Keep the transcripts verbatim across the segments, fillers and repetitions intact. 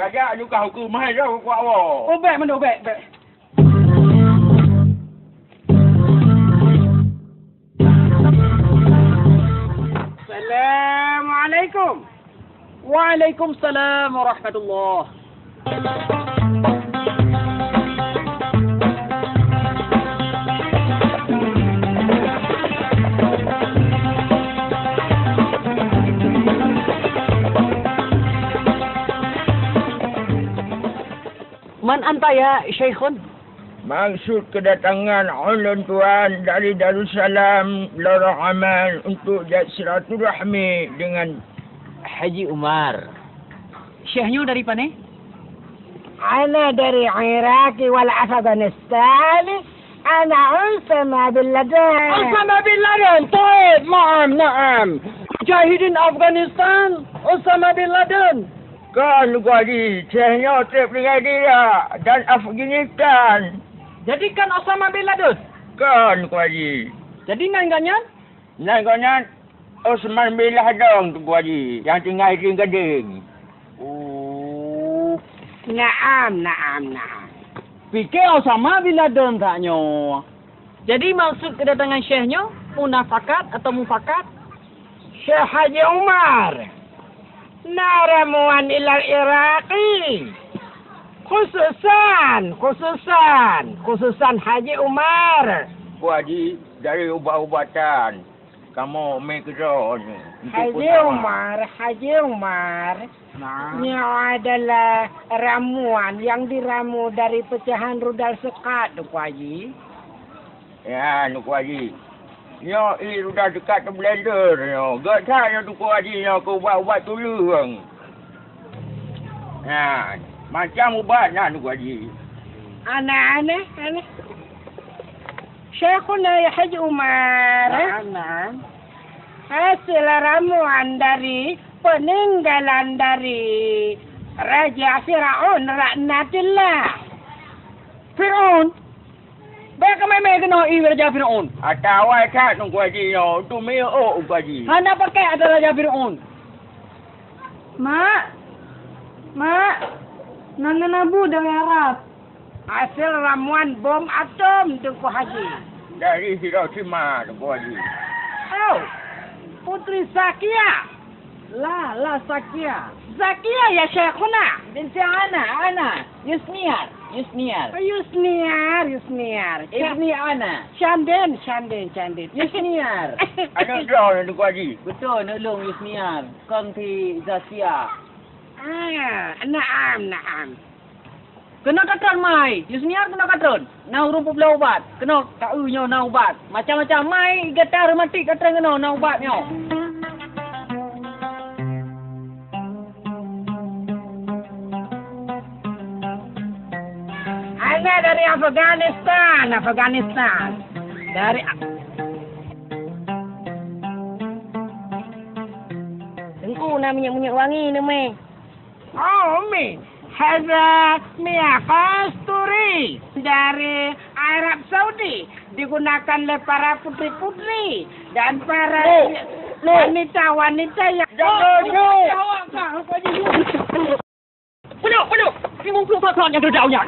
Kajak juga hukum hai dah kuat wo. Oh, bèk mandum, bèk, bèk. Assalamualaikum. Waalaikumsalam warahmatullah. Man anta ya Syaikhun? Maksud kedatangan ulôn tuan dari Darussalam lorong aman untuk jak silaturahmi dengan Haji Umar. Syekh nyoe dari pane? Ana dari Iraq wal Afghanistan. Ana Osama bin Laden. Osama bin Laden, taib, naam, naam. Mujahidin Afghanistan, Osama bin Laden. Kon, Teungku Haji, Syekh nyoe trép tinggai di Irak dan Afghanistan. Jadi kon Osama bin Laden? Kon, Teungku Haji. Jadi nan gobnyan? Nan gobnyan Osman bin Laden, Teungku Haji, nyang tinggai di Gadeng. Oh. Naam, naam, naam. Pike Osama bin Laden that nyoe. Jadi maksud kedatangan Syekh nyoe munafakat atau mufakat? Syekh Haji Umar, na ramuan ilal Iraqi. Khususan, khususan, khususan Haji Umar. Teungku Haji, dari ubat-ubatan kamoe mé keudroe nyoe. Haji Umar, Haji Umar. Nah. Nyoe adalah ramuan yang diramu dari pecahan rudal sekat, Teungku Haji. Ya, Teungku Haji. Nyoe ie rudal sekat teublender nyoe. Gét that nyoe Teungku Haji nyoe keu ubat-ubat tuleueng. Ya, macam ubat na Teungku Haji. Aneh, aneh, aneh. Syaikhuna ya Haji Umar. Naam, naam. Hasil ramuan dari peninggalan dari Raja Firaun laknatillah. Firaun? Bèk ka mé-mé keunoe ie Raja Firaun. Ata awai that Teungku Haji nyoe, untuk miyueb Teungku Haji. Hana pakai ata Raja Firaun. Mak, mak, nan na bu dari Arab. Hasil ramuan bom atom Teungku Haji. Dari Hiroshima Teungku Haji. Oh, Putri Zakia. La, la Zakia. Zakia ya Syaikhuna. Binti Ana, Ana. Yusniar, Yusniar. Yusniar, Yusniar. Ibni Ana. Syanden, Syanden, Syanden. Yusniar. Aneuk droe Teungku Haji. Beutôi, aneuk lôn Yusniar. Kon si Zakia. Ah, naam, naam. Keunoe ka trön mai, Yusniar keunoe ka trön. Na ureueng peubloe ubat, keunoe ka eu nyoe na ubat. Macam-macam mai gata reumatik ka trön keunoe na ubat nyoe. Hana dari Afghanistan, Afghanistan. Dari A-, Teungku na minyeuk-minyeuk wangi neumé. Oh, Umi, hadza minyak kasturi dari Arab Saudi digunakan oleh para putri-putri dan para wanita-wanita yang... Jangan, Bu. Penuh, penuh. Lima puluh persen yang terjauh.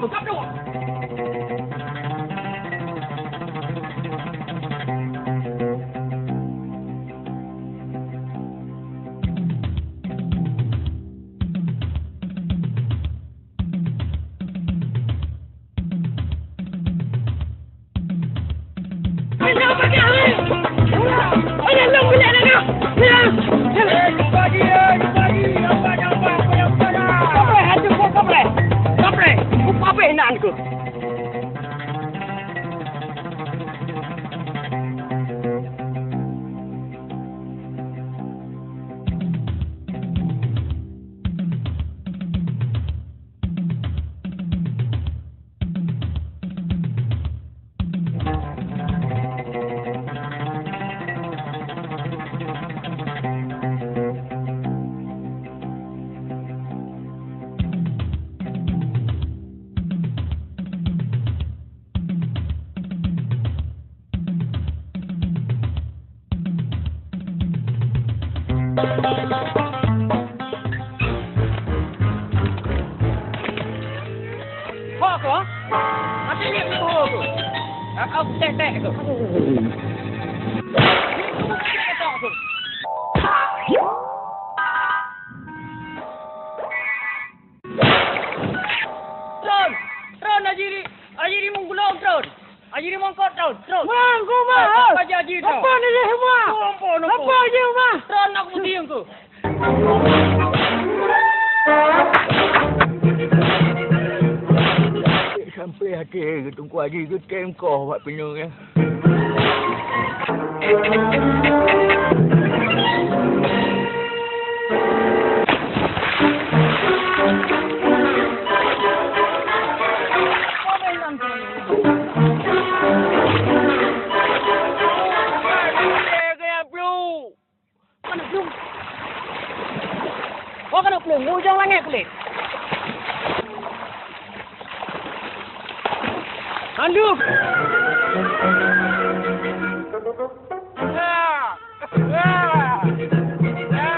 Aku tek-tek tu. Tron! Tron, Haji Ri-, Haji Rimong Gulong, Tron! Haji Rimong Kot, Tron! Tron! Mang, ku mah! Apa, apa Haji, Haji, Tron? Apa ni, Mak? Ampun, ampun, ampun. Apa Haji, Mak? Tron, nak kudiang ku. Sampai até Teungku Haji geutém koh bak pineung nyan. Mana plueng? Oh, kana plueng, bujang langét kulét. Aduh! Ah! Ah!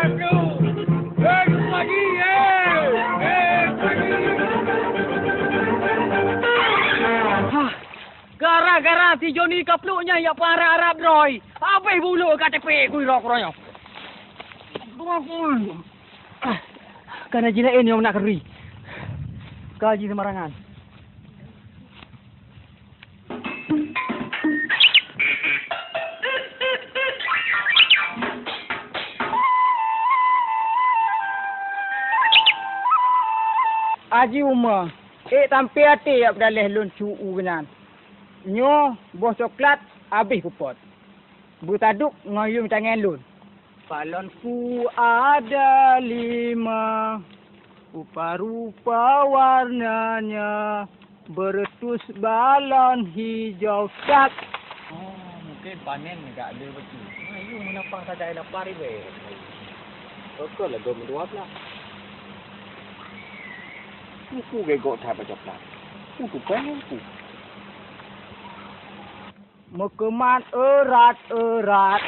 Aduh! Eh, lagi, eh! Eh, lagi! Hah! Gara-gara si Joni kapluk nyan yak peuharab-harab droe, habéh bulu K T P ku iro keuranyong. Kana jilaén nyang nak keuri. Ka ji seumarangan. Haji Uma. Ék sampoe até yak peudaléh lôn cu u keunan. Nyoe boh coklat habéh kupot. Beutadub ngon yum tangai lôn. Balon ku ada lima, rupa-rupa warnanya, beretus balon hijau, tak. Oh, mungkin panen gak ada betul. Ayo menapa saja lapar ibe. Betul lah dua puluh dua belas. Uku gegok that baca plat. Uku pengen ku. Meukeumah erat-erat.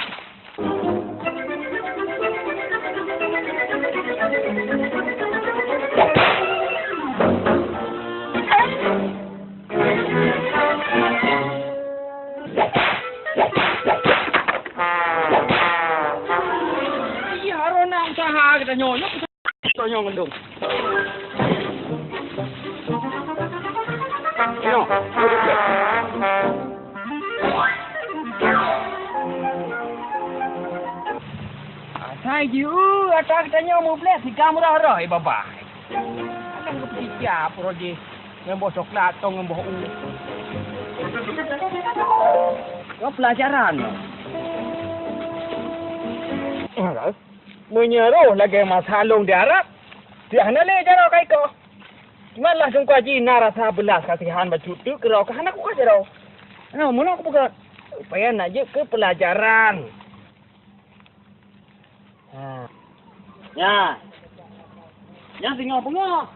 Iya, harôh na usaha geutanyoe. Tanyong gendong. Nyoe, duduk dia. Asai jieu ata geutanyoe mubleh siga murah roh, eh, babah. Akan geupeusiap uroe jih ngon boh coklat atau ngon boh u. Ngon pelajaran. Meunyoe roh lagèe masa lôn di Arab, dah hana lé jaroe ka ikoh. Cuman lah Teungku Haji na rasa beulas kasihan bacut teuk keudroe ka hana kukoh jaroe. Nah, meunoe kupeugah, supaya na jeuet keu peulajaran. Ha. Nyan. Nyan singoh beungoh.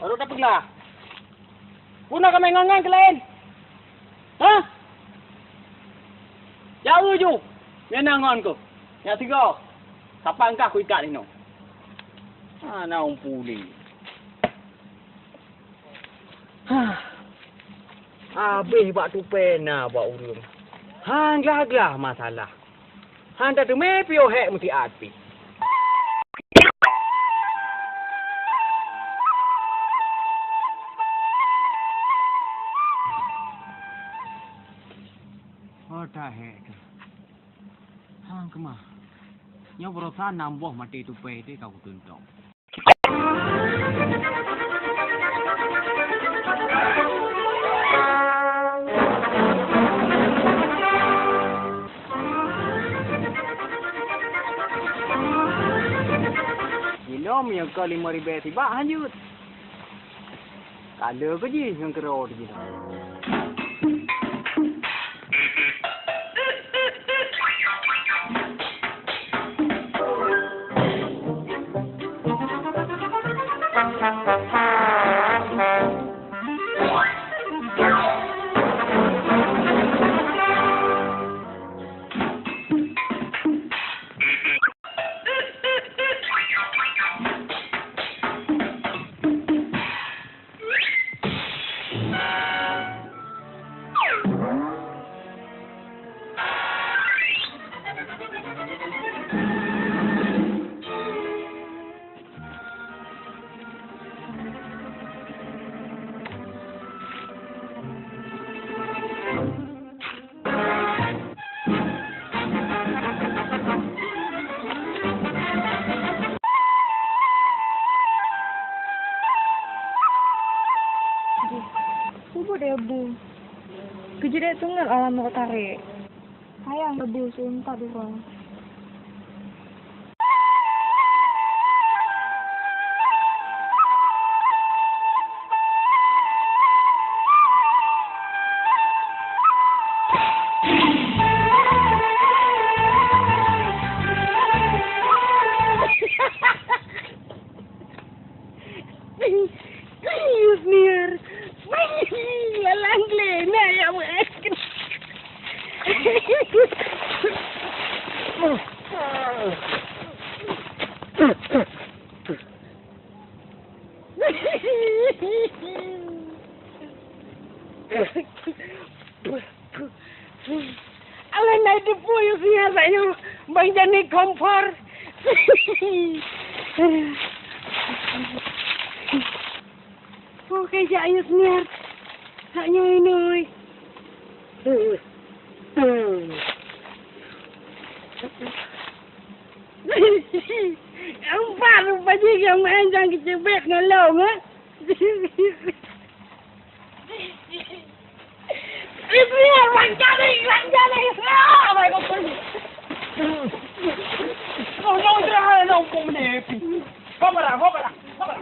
Baru tapeuglah. Puna kamoe ngon-ngon keu laén? Hah? Jauh ju. Nyan na ngon ku. Nyan sigoe. Kapan kah kuikat inoe? Hana umpuli. Hah. Abéh bak tupée na bak ureuëng. Han glah-glah masalah. Han tateumé piôh hék meusiat pih. Oh, tahék ka. Han keumah. Nyoe baroesa nam boh maté tupée teuh ka kutuntông. Jinoe meunyoe ka limong ribée sibak hanjeuet. Ka le keu jih ngon keudroe jih. Keujeuet tunggak alam rot tarek. Sayang leubeh seuntat uroe. Yusniar, lalang glé na ya weh. Alah, na teupeue Yusniar tanyoe, ban jani kompor. Oh, kajak Yusniar. Tanyoe inoi. Empat rupa jih nyang maén nyang keuceubet ngon lôn, eh? Ibu, rancak ni, rancak ni. Ah, baik, baik. Oh, no, istirahat, no, hukum ni. Kau marah, kau marah, kau marah.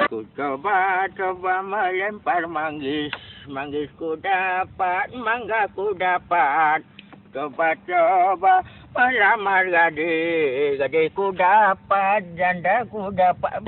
Ku coba-coba melempar manggis, manggis ku dapat, mangga ku dapat. Coba-coba melamar gadis, gadis ku dapat, janda ku dapat.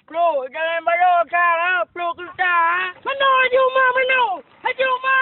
Pluek, jangan balo ka, ha? Pluek keuta, ha? Manoe Haji Uma, manoe? Haji Uma!